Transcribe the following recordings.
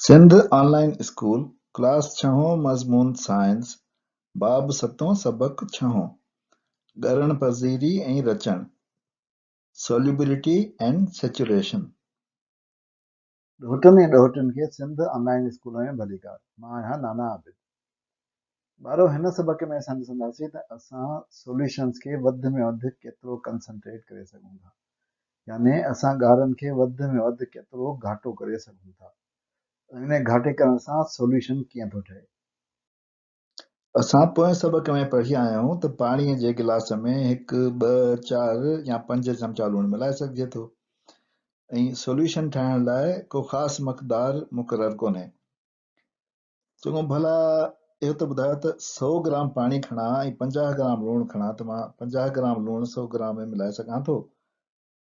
سنڌ آن line school, class ڇهون مضمون science, باب ستون سبق ڇهون، ڳرڻ پذيري ۽ رچڻ، Solubility and Saturation. ڏوهٽن ۽ ڏوهٽين کي سنڌ آن لائين اسڪول ۾ ڀليڪار. مان آهيان نانا عابد. ٻارو هن سبق ۾ اسان ڏسنداسين ته اسان سوليوشنز کي وڌ ۾ وڌ ڪيترو ڪنسنٽريٽ ڪري سگهون ٿا. يعني اسان ڳارن کي وڌ ۾ وڌ ڪيترو گهاٽو ڪري سگهون ٿا ۽ ان گهاٽي ڪرڻ سان سوليوشن ڪيئن ٿو ٺهي. اسان پوئين سبق ۾ پڙهي آيا آهيون ته پاڻيء جي گلاس ۾ هڪ، ٻه، چار يا پنج چمچا لوڻ ملائي سگهجي ٿو ۽ سوليوشن ٺاهڻ لاء ڪو خاص مقدار مقرر ڪونهي. چڱو ڀلا اهو ته ٻڌايو ته سؤ گرام پاڻي کڻان ۽ 50 گرام لوڻ کڻان ته مان 50 گرام لوڻ سؤ گرام ۾ ملائي سگهان ٿو؟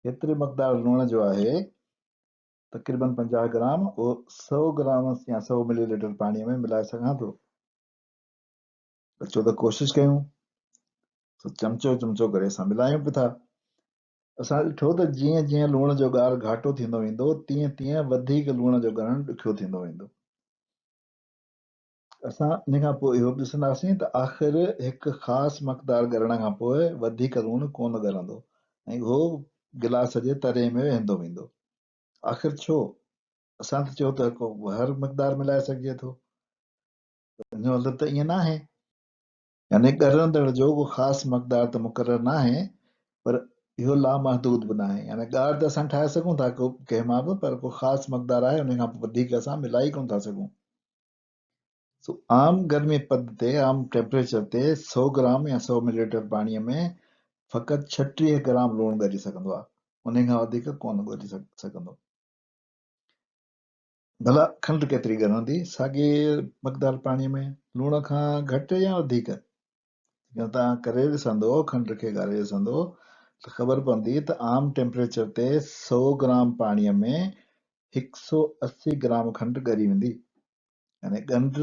هيتري مقدار لوڻ جو آهي تقريبن 50 گرام اهو سؤ گرام يا سؤ ملي ليٽر پاڻي ۾ ملائي سگهان ٿو؟ اچو ته ڪوشش ڪيون. سو چمچو چمچو ڪري اسان ملايون به ٿا. اسان ڏٺو ته جيئن جيئن لوڻ جو ڳار گهاٽو ٿيندو ويندو تيئن تيئن وڌيڪ لوڻ جو ڳرڻ ڏکيو ٿيندو ويندو. اسان ان کان پوء اهو به ڏسنداسين ته آخر هڪ خاص مقدار ڳرڻ کان پوء وڌيڪ لوڻ ڪونه ڳرندو ۽ اهو گلاس جي تري ۾ وهندو ويندو. آخر ڇو؟ اسان ته چيو ته هر مقدار ملائي سگهجي ٿو. ان جو مطلب ته ائين ناهي. يعني ڳرندڙ جو ڪو خاص مقدار ته مقرر ناهي پر اهو لامحدود به ناهي. يعني ڳار ته اسان ٺاهي سگهون ٿا ڪنهن مان به پر ڪو خاص مقدار آهي ان کان وڌيڪ اسان ملائي ڪونه ٿا سگهون. سو عام گرمي پد تي، عام ٽيمپريچر تي سؤ گرام يا سؤ ملي ليٽر پاڻيء ۾ فقط 36 گرام لوڻ ڳري سگهندو آهي، ان کان وڌيڪ ڪونه ڳري سگهندو. ڀلا کنڊ ڪيتري ڳرندي؟ ساڳي مقدار پاڻيء ۾ لوڻ کان گهٽ يا وڌيڪ؟ جيڪڏهن توهان ڪري ڏسندو، کنڊ کي ڳاري ڏسندو ته خبر پوندي ته عام ٽيمپريچر تي سؤ گرام پاڻيء ۾ 180 گرام کنڊ ڳري ويندي. يعني ڳنڍ،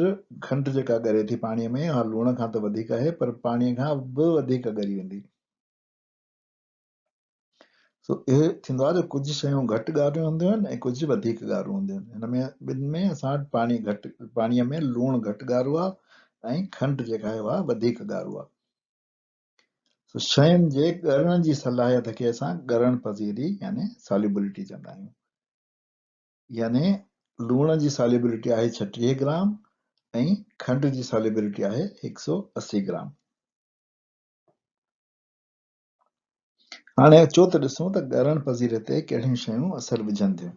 کنڊ جيڪا ڳري ٿي پاڻيء ۾ اها لوڻ کان ته وڌيڪ آهي پر پاڻيء کان به وڌيڪ ڳري ويندي. سو اهو ٿيندو آهي جو ڪجهه شيون گهٽ ڳاڙهيون هونديون آهن ۽ ڪجهه وڌيڪ ڳاڙهيون هونديون آهن. هن ۾ ٻن ۾ اسان وٽ پاڻي گهٽ، پاڻيء ۾ لوڻ گهٽ ڳاڙهو آهي ۽ کنڊ جيڪا آهي اها وڌيڪ ڳاڙهو آهي. سو شين جي ڳرڻ جي صلاحيت کي اسان ڳرڻ پذيري يعني Solubility چوندا آهيون. يعني لوڻ جي Solubility آهي 36 گرام ۽ کنڊ جي Solubility آهي 180 گرام. هاڻي اچو ته ڏسون ته ڳرڻ پذيري تي ڪهڙيون شيون اثر وجهن ٿيون.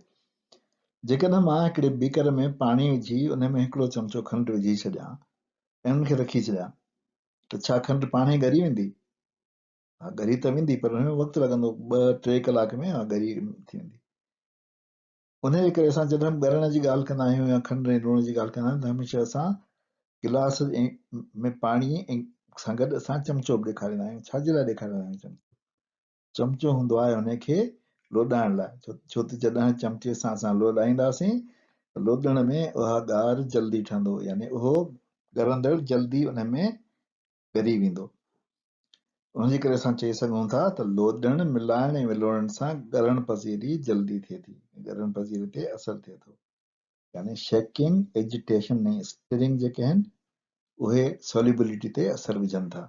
جيڪڏهن مان هڪڙي بيڪر ۾ پاڻي وجهي ان ۾ هڪڙو چمچو کنڊ وجهي ڇڏيان ۽ ان کي رکي ڇڏيان ته ڇا کنڊ پاڻهي ڳري ويندي؟ ها ڳري ته ويندي پر ان ۾ وقت لڳندو، ٻه ٽي ڪلاڪ ۾ اها ڳري ٿي ويندي. انهيء جي ڪري اسان جڏهن به ڳرڻ جي ڳالهه ڪندا آهيون يا کنڊ ۽ لوڻ جي ڳالهه ڪندا آهيون ته هميشه اسان گلاس ۾ پاڻي ۽ سان گڏ اسان چمچو به ڏيکاريندا آهيون. ڇا جي لاء ڏيکاريندا آهيون چمچو؟ چمچو هوندو آهي ان کي لوڏائڻ لاء، ڇو ته جڏهن چمچي سان اسان لوڏائينداسين ته لوڏڻ ۾ اها ڳار جلدي ٺهندو يعني اهو ڳرندڙ جلدي ان ۾ ڳري ويندو. ان جي ڪري اسان چئي سگهون ٿا ته لوڏڻ، ملائڻ ۽ ولوڙڻ سان ڳرڻ پذيري جلدي ٿئي ٿي ۽ ڳرڻ پذيري تي اثر ٿئي ٿو. يعني شيڪنگ، ايجيٽيشن ۽ اسٽرنگ جيڪي آهن اهي سوليبلٽي تي اثر وجهن ٿا.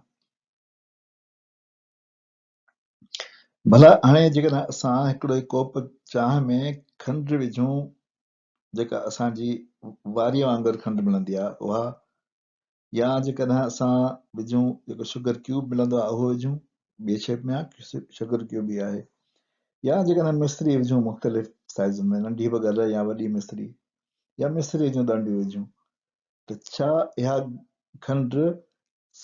ڀلا هاڻي جيڪڏهن اسان هڪڙو ڪوپ چانهه ۾ کنڊ وجهون جيڪا اسان جي واريء وانگر کنڊ ملندي آهي اها يا جيڪڏهن اسان وجهون جيڪو شگر ڪيوب ملندو آهي اهو وجهون ٻي شيپ ۾ آهي شگر ڪيوب ئي آهي يا جيڪڏهن مصري وجهون مختلف سائيزن ۾ ننڍي به گل يا وڏي مصري يا مصري جون ڏنڊيون وجهون ته ڇا اها کنڊ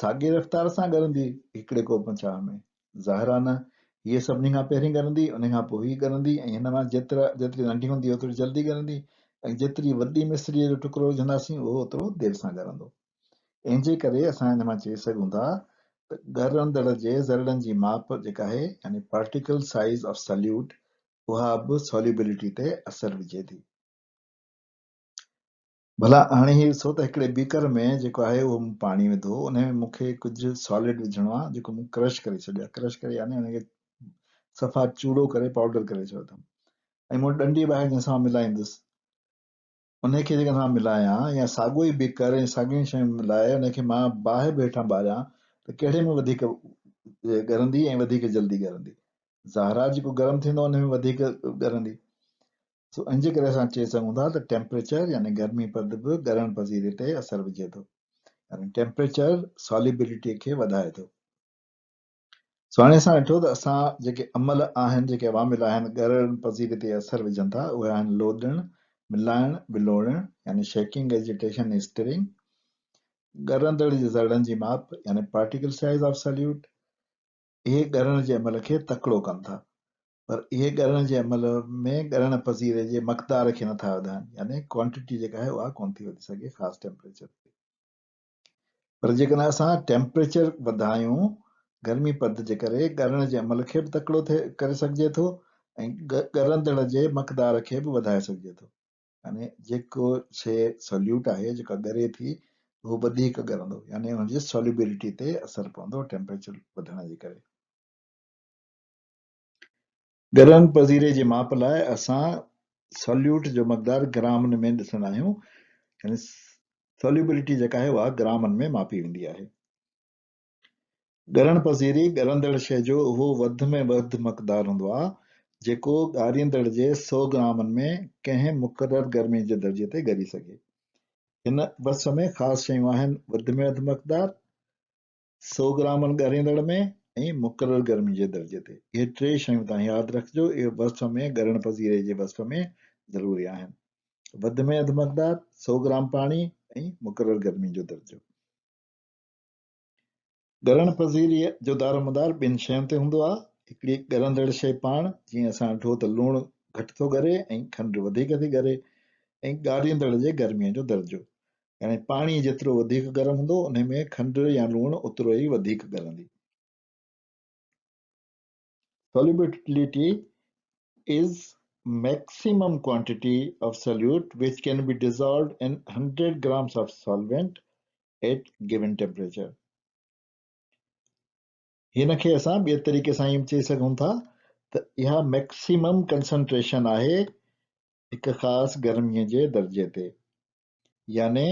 ساڳي رفتار سان ڳرندي هڪڙي ڪوپ چانهه ۾ ظاهر آهي نه هيء سڀني کان پهرين ڳرندي، ان کان پوء هيء ڳرندي ۽ هن مان جيترا جيتري ننڍي هوندي اوتري جلدي ڳرندي ۽ جيتري وڏي مصريء جو ٽڪرو وجهنداسين اهو اوترو دير سان ڳرندو. ان جي ڪري اسان ان مان چئي سگهون ٿا ته ڳرندڙ جي ذرڙن جي ماپ جيڪا آهي يعني Particle Size of Solute اها به Solubility تي اثر وجهي ٿي. ڀلا هاڻي هي ڏسو ته هڪڙي بيڪر ۾ جيڪو آهي اهو مون پاڻي وڌو ان ۾ مون کي ڪجهه سالڊ وجهڻو آهي جيڪو مون ڪرش ڪري ڇڏيو آهي ڪرش ڪري يعني ان کي صفا چوڙو ڪري پائوڊر ڪري ڇڏيو اٿم ۽ مون ڏنڊي به آهي جنهن سان ملائيندس ان کي جيڪڏهن مان ملايان يا ساڳيو ئي بيڪر ۽ ساڳيون شيون ملائي ان کي مان باهه به هيٺان ٻاريان ته ڪهڙي ۾ وڌيڪ ڳرندي ۽ وڌيڪ جلدي ڳرندي؟ ظاهر آهي جيڪو گرم ٿيندو ان ۾ وڌيڪ ڳرندي. سو ان جي ڪري اسان چئي سگهون ٿا ته ٽيمپريچر يعني گرمي پد به ڳرڻ پذيري تي اثر وجهي ٿو يعني ٽيمپريچر ساليبلٽي کي وڌائي ٿو. سو هاڻي اسان ڏٺو ته اسان جيڪي عمل آهن جيڪي عوامل آهن ڳرڻ پذيري تي اثر وجهن ٿا اهي آهن لوڏڻ، ملائڻ، ولوڙڻ يعني شيڪنگ، ايجيٽيشن ۽ اسٽرنگ، ڳرندڙ جي ذرڙن جي ماپ يعني پارٽيڪل سائيز آف ساليوٽ، اهي ڳرڻ جي عمل کي تڪڙو ڪن ٿا پر اهي ڳرڻ جي عمل ۾ ڳرڻ پذيري جي مقدار کي نٿا وڌائن يعني ڪوانٽٽي جيڪا آهي اها ڪونه ٿي وڌي سگهي خاص ٽيمپريچر تي. پر جيڪڏهن اسان ٽيمپريچر وڌايون گرمي پد جي ڪري ڳرڻ جي عمل کي به تڪڙو ڪري سگهجي ٿو ۽ ڳرندڙ جي مقدار کي به وڌائي سگهجي ٿو يعني جيڪو شيء سوليوٽ آهي جيڪا ڳري ٿي اهو وڌيڪ ڳرندو يعني ان جي سوليبلٽي تي اثر پوندو ٽيمپريچر وڌڻ جي ڪري. ڳرڻ پذيري جي ماپ لاء اسان سوليوٽ جو مقدار گرامن ۾ ڏسندا آهيون يعني سوليوبلٽي جيڪا آهي اها گرامن ۾ ماپي ويندي آهي. ڳرڻ پذيري ڳرندڙ شيء جو اهو وڌ ۾ وڌ مقدار هوندو آهي جيڪو ڳاريندڙ جي سئو گرامن ۾ ڪنهن مقرر گرمي جي درجي تي ڳري سگهي. هن وصف ۾ خاص شيون آهن وڌ ۾ وڌ مقدار، سئو گرامن ڳريندڙ ۾ ۽ مقرر گرمي جي درجي تي. اهي ٽي شيون توهان ياد رکجو، اهي وصف ۾ ڳرڻ پذيري جي وصف ۾ ضروري آهن. وڌ ۾ اڌ مقدار، سئو گرام پاڻي ۽ مقرر گرمي جو درجو. ڳرڻ پذيري جو دارومدار ٻن شين تي هوندو آهي، هڪڙي ڳرندڙ شيء پاڻ، جيئن اسان ڏٺو ته لوڻ گهٽ ٿو ڳري ۽ کنڊ وڌيڪ ٿي ڳري ۽ ڳاريندڙ جي گرميء جو درجو. يعني پاڻي جيترو وڌيڪ گرم هوندو انهي ۾ کنڊ يا لوڻ اوترو ئي وڌيڪ ڳرندي. Solubility is maximum quantity of solute which can be dissolved in 100 grams of solvent at given temperature. هن کي اسان ٻئي طريقي سان ائين به چئي سگهون ٿا ته اها ميڪسيمم ڪنسنٽريشن آهي هڪ خاص گرمي جي درجي تي. يعني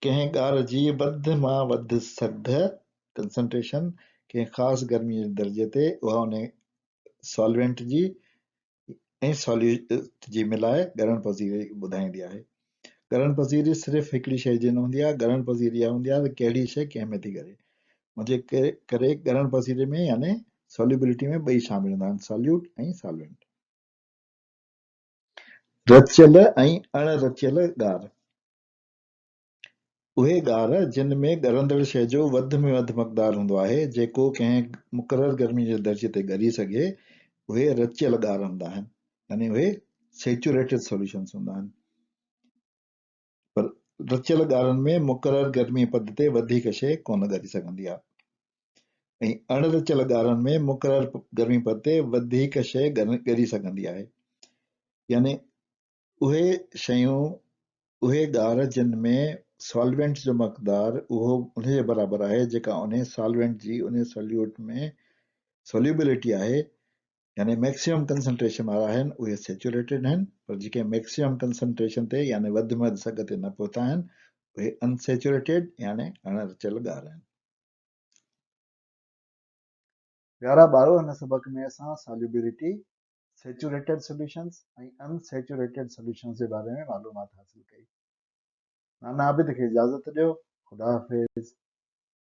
ڪنهن ڳار جي وڌ مان وڌ سگهه، Concentration، ڪنهن خاص گرمي جي درجي تي اها ان سالوينٽ جي ۽ ساليوٽ جي ملائي ڳرڻ پذيري ٻڌائيندي آهي. ڳرڻ پذيري صرف هڪڙي شيء جي نه هوندي آهي، ڳرڻ پذيري اها هوندي آهي ته ڪهڙي شيء ڪنهن ۾ ٿي ڳري. ان جي ڪري ڳرڻ پذيري ۾ يعني Solubility ۾ ٻئي شامل هوندا آهن ساليوٽ ۽ سالوينٽ. رچيل ۽ اڻ رچيل ڳار، اهي ڳار جن ۾ ڳرندڙ شيء جو وڌ ۾ وڌ مقدار هوندو آهي، جيڪو ڪنهن مقرر گرمي جي درجي تي ڳري سگهي، اهي رچيل ڳار هوندا آهن، يعني اهي Saturated Solutions هوندا آهن. پر رچيل ڳارن ۾ مقرر گرمي پد تي وڌيڪ شيء ڪونه ڳري سگهندي آهي ۽ اڻ رچيل ڳارن ۾ مقرر گرمي پد تي وڌيڪ شيء ڳري سگهندي آهي. يعني اهي شيون، اهي ڳار جن ۾ سالوينٽ جو مقدار اهو انهي جي برابر آهي جيڪا انهي سالوينٽ جي انهي سوليوٽ ۾ سوليوبلٽي آهي، يعني ميڪسيمم ڪنسنٽريشن وارا آهن اهي سيچوريٽيڊ آهن پر جيڪي ميڪسيمم ڪنسنٽريشن تي يعني وڌ ۾ وڌ سگهه تي نه پهتا آهن اهي ان سيچوريٽيڊ يعني اڻ رچيل ڳار آهن. پيارا ٻارو هن سبق ۾ اسان solubility, saturated solutions ۽ unsaturated solutions جي باري ۾ معلومات حاصل ڪئي. نانا عابد کي اجازت ڏيو. خدا حافظ.